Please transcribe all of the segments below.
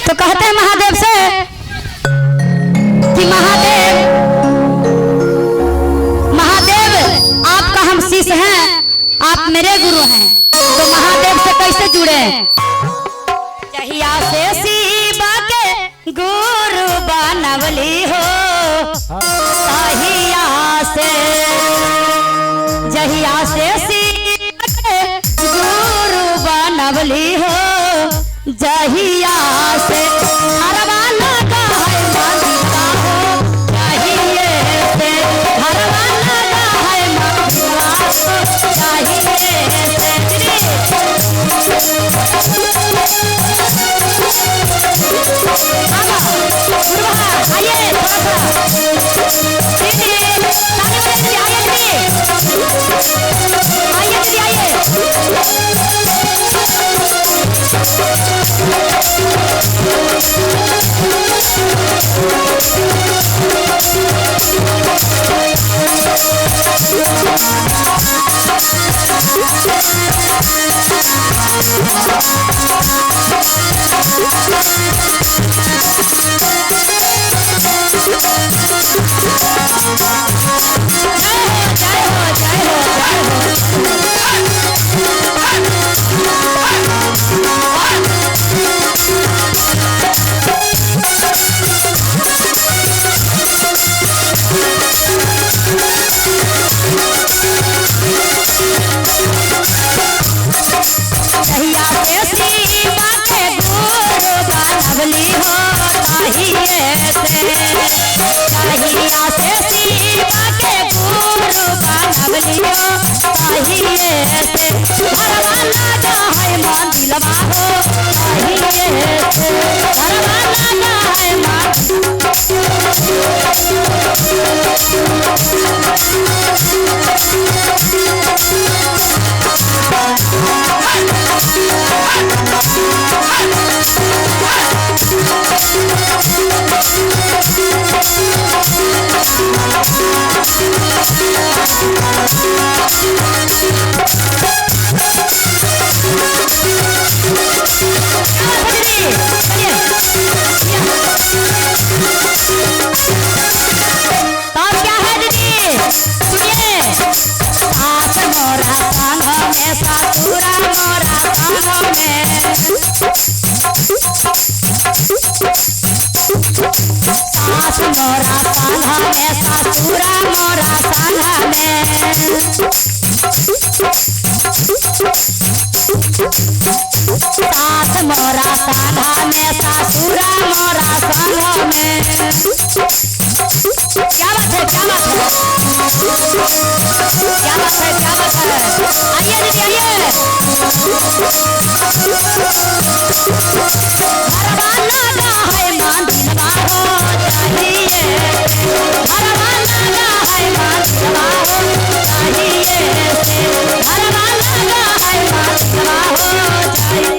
तो कहते हैं महादेव से कि महादेव महादेव आपका हम शिष्य हैं, आप मेरे गुरु हैं। तो महादेव से कैसे जुड़े? जहिया से शिवा के गुरु बनवली हो तहिया से, जहिया से शिवा के गुरु बनवली हो जहिया से हरवा लगा है मंदिरवा हो जहिये से, हरवा लगा है मंदिरवा हो जहिये से। आइए थोड़ा सा दीदी, ताली बजाइए, आइए दीदी, आइए दीदी, आइए। जय हो, जय हो, जय हो, जय हो। जहिया से शिवा के गुरु बनवली हो तहिये से, जहिया से शिवा के गुरु बनवली हो तहिये से, हरवा लगा है मंदिरवा हो तहिये से, हरवा लगा है तब क्या है दीदी, सुनिए। सास मोरा संग में, ससुरा मोरा संग में, सास मोरा संग में, ससुरा मोरा संग में, सास मोरा संग में, ससुरा मोरा संग में। क्या बात है, क्या बात है, क्या बात है, क्या बात है। आइए दीदी, आइए। हरवा लगा है मंदिरवा हो चाहिए, हरवा लगा है मंदिरवा हो चाहिए से, हरवा लगा है मंदिरवा हो चाहिए।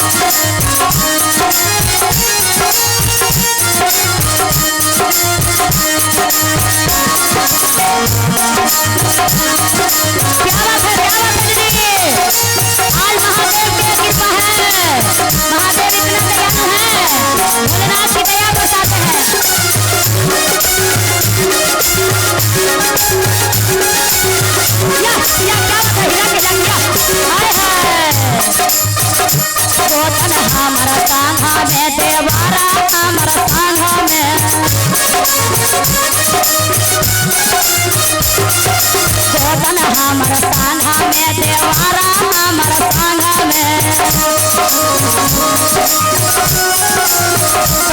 क्या बात है, क्या बात है दीदी, आज महादेव की कृपा है, महादेव इतना दयालु है, भोलेनाथ की दया बरसाते हैं। या या क्या बात है, हिला के हिला के, हाय हाय। गोतन हमारा सांघा में देवारा हमारा सांघा में, गोतन हमारा सांघा में देवारा हमारा सांघा में।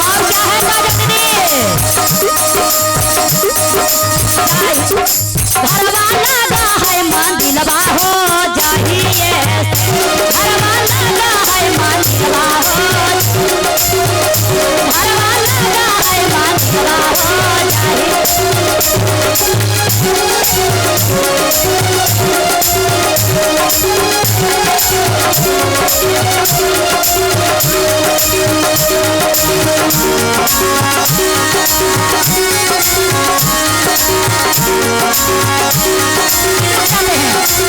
और क्या है काजल दीदी, घरवा लगा है मंदिलवा हो जाहिए, घरवा लगा है मंदिलवा हो, घरवा लगा है मंदिलवा हो जाहिए।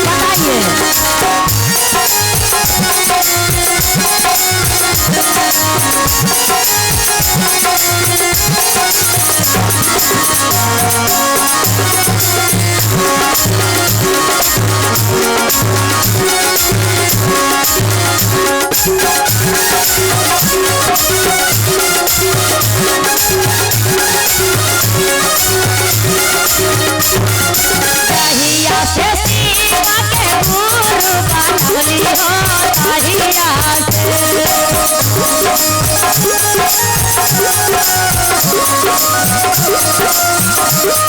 बताइए। जहिया से शिवा के गुरु बनवली हो, तहिया से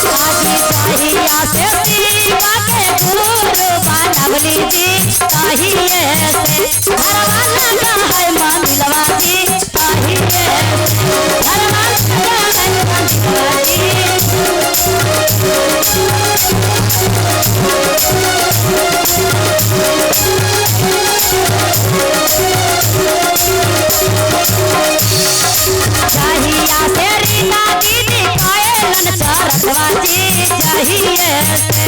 जहिया से शिवा के गुरु बनवली जी, तहिए से घरवा लगा है मंदिलवा जी, तहिए से घरवा लगा है मंदिलवा जी। जहिया से रीता दीदी कायलन चरखवा जी, जहिए से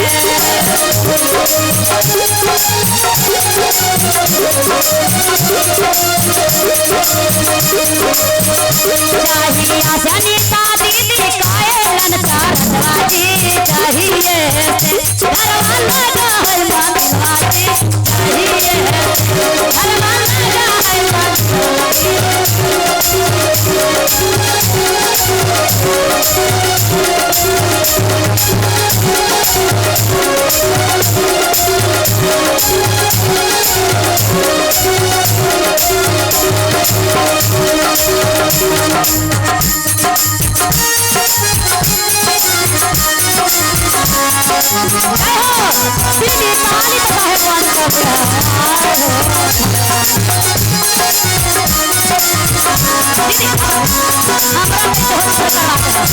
जहिया से नीता दीदी कायलन चरखवा जी, जहिए से घरवा लगा है मंदिलवा जी, जहिए से घरवा लगा है मंदिलवा जी। जय हो दीदी, ताली तो काहे बंद कर दिया। दीदी हमरा में तो होश करवाते हैं।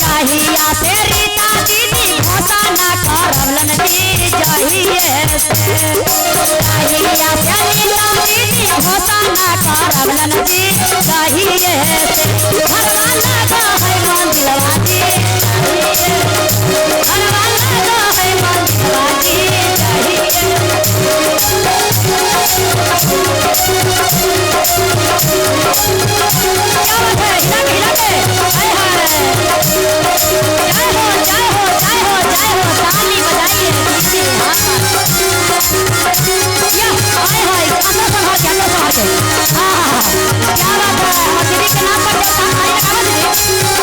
जहिया से रीता दीदी घोषणा करवलन जी, जहिए से जहिया से रीता दीदी घोषणा करवलन जी, जहिए से घरवा लगा है मंदिलवा जी, घरवा लगा है मंदिलवा जी, जहिए। क्या बात है, हिला के हिला के, हाय हाय, जय हो जय हो जय हो जय हो, ताली बजाइए दीदी। हाँ या हाय हाय, अंदर संभाल के, अंदर संभाल के, हाँ हाँ क्या बात है। और दीदी के नाम पर जब ताली लगाओ दीदी। या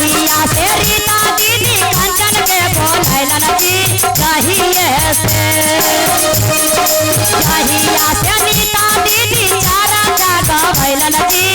जहिया से रीता दीदी कंचन के बोलैलन जी, जहिए से जहिया से नीता दीदी चारा जागवैलन जी,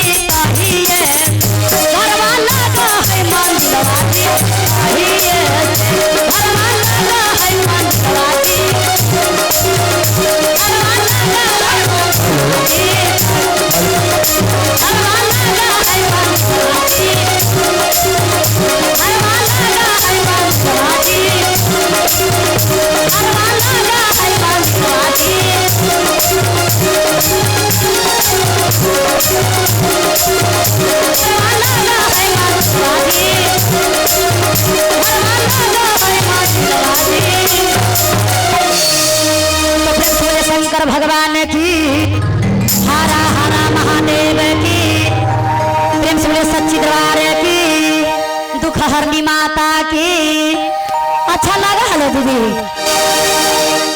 भगवान की, हरा हरा महादेव की, प्रेम से बोले सच्ची दरबार की, दुख हरनी माता की। अच्छा लगा? हेलो दीदी।